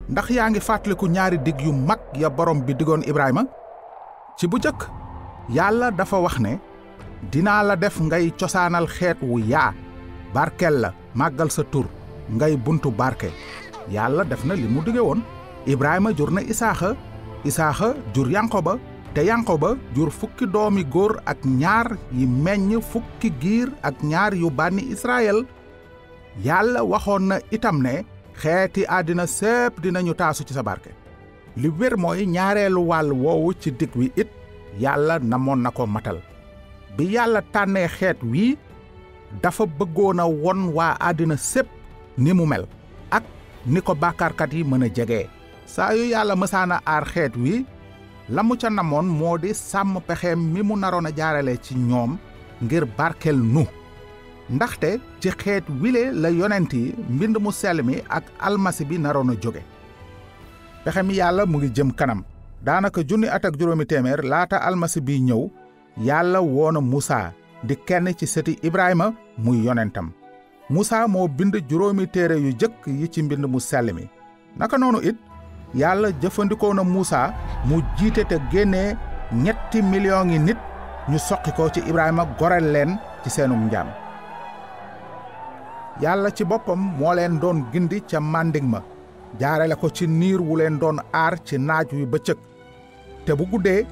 ndax yaa ngi fàttaliku ñaari dig yu mag ya borom bi digoon Ibrahima ci bu jëkk Yàlla dafa wax ne dinaa la def ngay cosaanal xeet wu yaa barkel la màggal sa tur ngay buntu barke Yàlla def na li mu dige woon Ibrahima jur na Isaaxa jur Yankoba te Yankoba jur fukki doomi góor ak ñaar yi meññ fukki giir ak ñaar yu bànni Israël Yàlla waxoon na itam ne xeeti àddina sépp dinañu taasu ci sa barke li wér mooy ñaareelu wàll woowu ci dig wi it Yàlla namoon na ko matal bi Yàlla tànnee xeet wi dafa bëggoon a won waa àddina sépp ni mu mel ak ni ko bàkkaarkat yi mën a jege saa yu Yàlla mësaana aar xeet wi la mu ca namoon moo di sàmm pexeem mi mu naroon a jaarale ci ñoom ngir barkel nu ndaxte ci xeet wile la yonent yi mbind mu sell mi ak almasi bi naroon a jóge pexem Yàlla mu ngi jëm kanam daanaka 1,500 laata almasi bi ñëw Yàlla woona Musaa di kenn ci sëti Ibrahima muy yonentam Musaa moo bind 5 téere yu jëkk yi ci mbind mu sell mi naka noonu it Yàlla jëfandikoo na Musaa mu jiite te génnee 3 millions yi nit ñu soqi ko ci Ibrahima goreel leen ci seenum njaam Yàlla ci boppam moo leen doon gindi ca màndig ma jaarale ko ci niir wu leen doon aar ci naaj wi bëccëg te bu guddee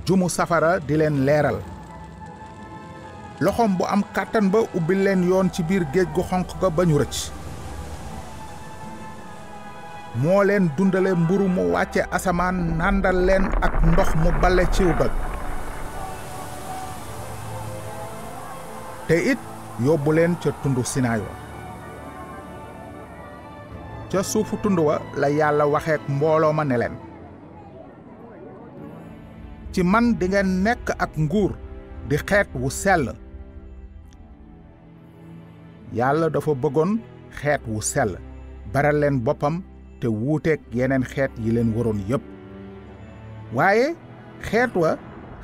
jumu safara di leen leeral loxoom bu am kàttan ba ubbi leen yoon ci biir géej gu xonq ga ba ñu rëcc moo leen dundale mburu mu wàcce asamaan nàndal leen ak ndox mu bale ciw doj te it yóbbu leen ca tundu Sinaay wa ca suufu tund wa la Yàlla waxeek mbooloo ma ne leen ci man di ngeen nekk ak nguur di xeet wu sell Yàlla dafa bëggoon xeet wu sell baral leen boppam te wuuteek yeneen xeet yi leen waroon yépp waaye xeet wa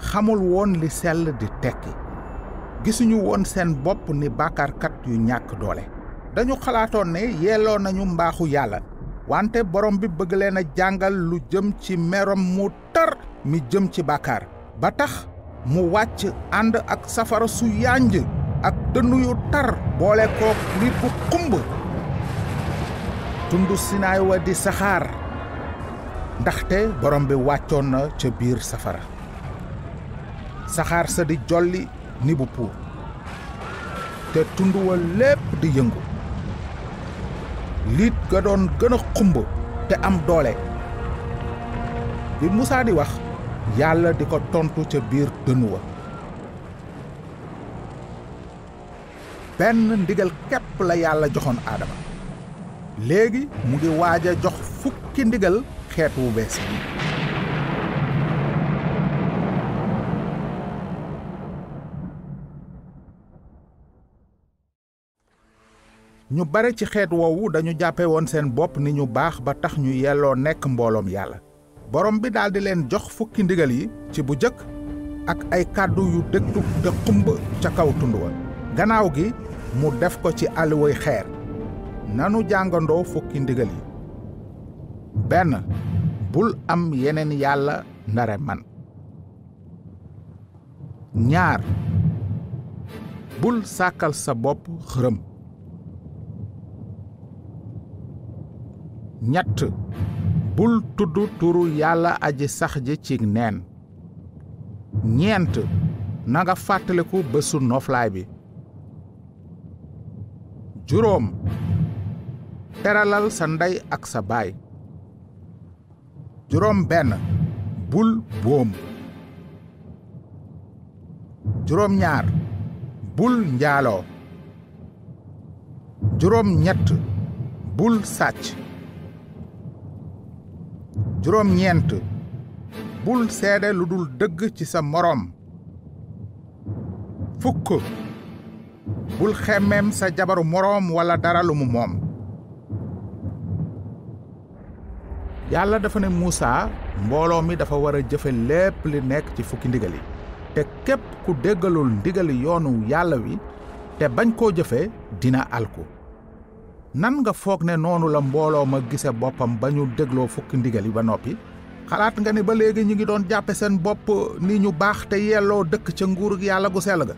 xamul woon li sell di tekki gisuñu woon seen bopp ni bàkkaarkat yu ñàkk doole dañu xalaatoon ne yelloo nañu mbaaxu Yàlla wante borom bi bëgg leen a jàngal lu jëm ci merom mu tar mi jëm ci bàkkaar ba tax mu wàcc ànd ak safara su yànj ak dënnu yu tar boole kook nit bu xumb tundu Sinaay wa di saxaar ndaxte borom bi wàccoon na ca biir safara saxaar sa di jolli ni bu puur te tund wa lépp di yëngu liit ga doon gën a xumb te am doole bi Musaa di wax Yàlla di ko tontu ca biir dënnu wa benn ndigal képp la Yàlla joxoon Aadama léegi mu ngi waaj a jox fukki ndigal xeet wu bees bi ñu bare ci xeet woowu dañu jàppe woon seen bopp ni ñu baax ba tax ñu yelloo nekk mbooloom Yàlla borom bi daldi leen jox fukki ndigal yi ci bu jëkk ak ay kàddu yu dëggu te xumb ca kaw tund wa gannaaw gi mu def ko ci alluway xeer nanu jàngandoo fukki ndigal yi 1 bul am yeneen yàlla ndare man 2 bul sàkkal sa bopp xërëm 3 bul tudd turu Yàlla aji sax ji ci neen 4 na nga fàttaliku bésu noflaay bi 5 teralal sa ndey ak sa baay 5 bul boom 2 bul njaaloo 3 bul sàcc 4 bul seede lu dul dëgg ci sa moroom 10 bul xemmeem sa jabaru moroom walla dara lu mu moom Yàlla dafa ne Musaa mbooloo mi dafa war a jëfe lépp li nekk ci fukki ndigal yi te képp ku déggalul ndigali yoonu Yàlla wi te bañ koo jëfe dina alku nan nga foog ne noonu la mbooloo ma gise boppam ba ñu dégloo fukki ndigal yi ba noppi xalaat nga ne ba léegi ñu ngi doon jàppe seen bopp ni ñu baax te yelloo dëkk ca nguurug Yàlla gu sell ga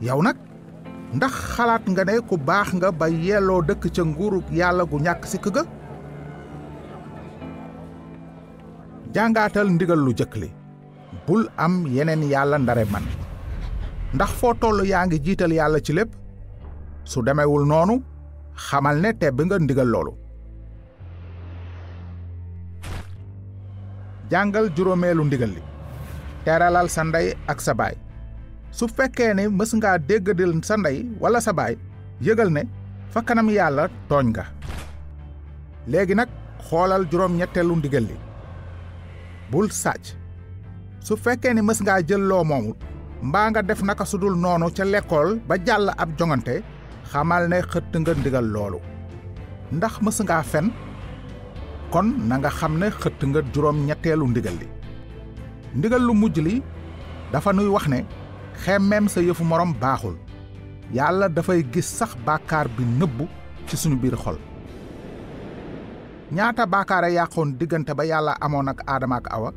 yow nag ndax xalaat nga ne ku baax nga ba yelloo dëkk ca nguurug Yàlla gu ñàkk sikk ga jàngaatal ndigal lu jëkk li bul am yeneen yàlla ndare man ndax foo toll yaa ngi jiital Yàlla ci lépp su demewul noonu xamal ne tebbi nga ndigal loolu jàngal juróomeelu ndigal li teralal sa ndey ak sa baay su fekkee ne mës ngaa déggadil sa ndey wala sa baay yëgal ne fa kanam Yàlla tooñ nga léegi nag xoolal juróom-ñetteelu ndigal li bul sàcc su fekkee ne mës ngaa jël loo moomut mbaa nga def naka sudul noonu ca lekkool ba jàll ab jongante xamal ne xëtt nga ndigal loolu ndax mës ngaa fen kon na nga xam ne xëtt nga juróom-ñetteelu ndigal li ndigal lu mujj li dafa nuy wax ne xemmeem sa yëfu morom baaxul Yàlla dafay gis sax bàkkaar bi nëbbu ci sunu biir xol ñaata bàkkaar a yàqoon diggante ba Yàlla amoon ak Aadama ak Awa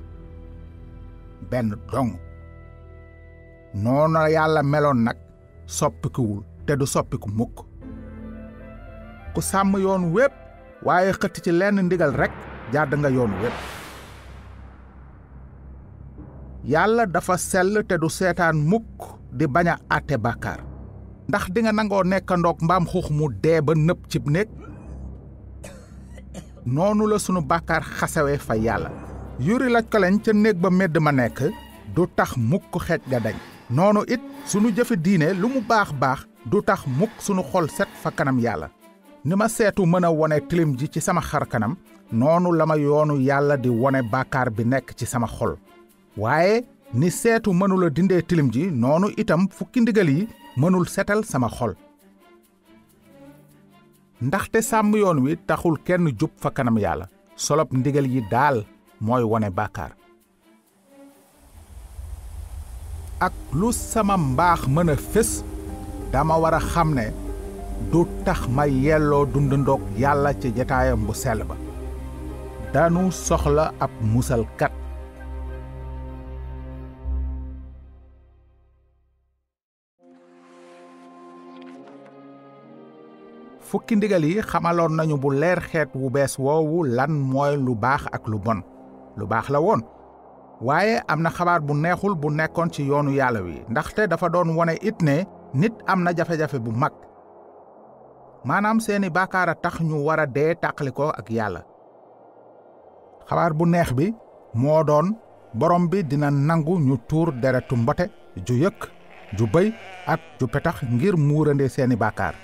benn dong noonu Yàlla meloon nag soppikuwul te du soppiku mukk ku sàmm yoon wépp waaye xëtt ci lenn ndigal rekk jàdd nga yoon wépp Yàlla dafa sell te du seetaan mukk di bañ a àtte bàkkaar ndax dinga nangoo nekkandoog mbaam xuux mu dee ba nëpp cib néeg noonu la sunu bàkkaar xasawe fa Yàlla yuri laj ko leen ca néeg ba medd ma nekk du tax mukk xeej ga dañ noonu it sunu jëfi diine lu mu baax baax du tax mukk sunu xol set fa kanam Yàlla ni ma seetu mën a wone tilim ji ci sama xar kanam noonu la ma yoonu Yàlla di wone bàkkaar bi nekk ci sama xol waaye ni seetu mënula dindee tilim ji noonu itam fukki ndigal yi mënul setal sama xol ndaxte sàmm yoon wi taxul kenn jub fa kanam Yàlla solop ndigal yi daal mooy wone bàkkaar ak lu sama mbaax mën a fés dama war a xam ne du tax ma yelloo dundandook Yàlla ci jataayam bu sell ba danu soxla ab musalkat fukki ndigal yi xamaloon nañu bu leer xeet wu bees woowu lan mooy lu baax ak lu bon lu baax la woon waaye am na xabaar bu neexul bu nekkoon ci yoonu Yàlla wi ndaxte dafa doon wone it ne nit am na jafe-jafe bu mag maanaam seeni bàkkaar a tax ñu war a dee tàqali ko ak Yàlla xabaar bu neex bi moo doon borom bi dina nangu ñu tuur deretu mbote ju yëkk ju bëy ak ju petax ngir muurande seeni bàkkaar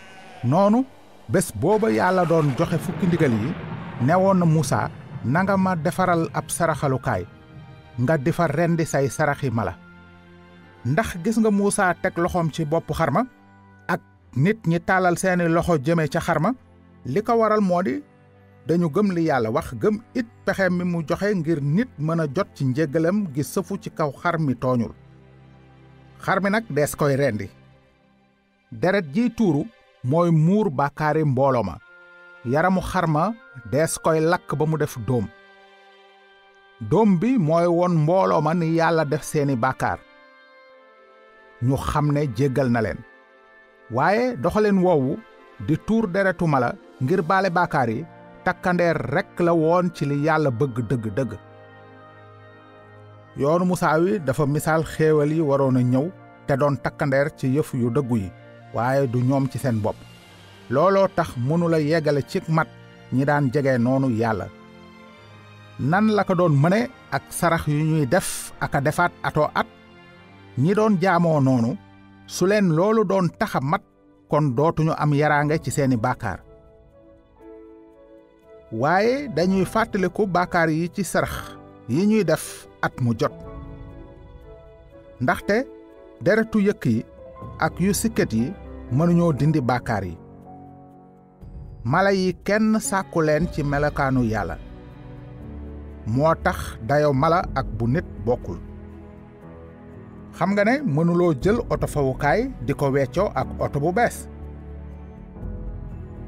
noonu bés booba Yàlla doon joxe fukki ndigal yi newoon na Muusaa nanga ma defaral ab saraxalukaay nga di fa rendi say saraxi mala ndax gis nga Muusaa teg loxoom ci boppu xarma ak nit ñi tàllal seeni loxo jëme ca xarma li ko waral moo di dañu gëm li Yàlla wax gëm it pexeem mi mu joxe ngir nit mën a jot ci njéggalam gi sëfu ci kaw xar mi tooñul xar mi nag dees koy rendi deret jiy tuuru mooy muur bàkkaari mbooloo ma yaramu xarma dees koy lakk ba mu def dóom bi mooy won mbooloo ma ni Yàlla def seeni bàkkaar ñu xam ne jéggal na leen waaye doxaleen woowu di tuur deretu mala ngir baale bàkkaar yi takkandeer rekk la woon ci li Yàlla bëgg dëgg-dëgg yoonu Musaa wi dafa misaal xéewal yi waroon a ñëw te doon takkandeer ci yëf yu dëggu yi waaye du ñoom ci seen bopp looloo tax mënula yeggale ci mat ñi daan jege noonu Yàlla nan la ko doon mëne ak sarax yu ñuy def ak a defaat atoo at ñi doon jaamoo noonu su leen loolu doon taxa mat kon dootuñu am yaraange ci seeni bàkkaar waaye dañuy fàttaliku bàkkaar yi ci sarax yi ñuy def at mu jot ndaxte deretu yëkk yi ak yu sikket yi mënuñoo dindi bàkkaar yi mala yi kenn sàkku leen ci melokaanu Yàlla moo tax dayo mala ak bu nit bokkul xam nga ne mënuloo jël oto fawukaay di ko weccoo ak oto bu bees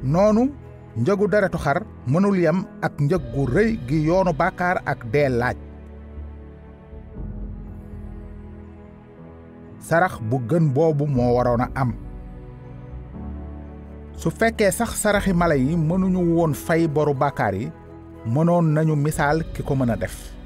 noonu njëgu deretu xar mënul yem ak njëg gu rëy gi yoonu bàkkaar ak dee laaj. sarax bu gën boobu moo waroon a am. su fekkee sax saraxi mala yi mënuñu woon fay boru bàkkaar yi mënoon nañu misaal ki ko mën a def.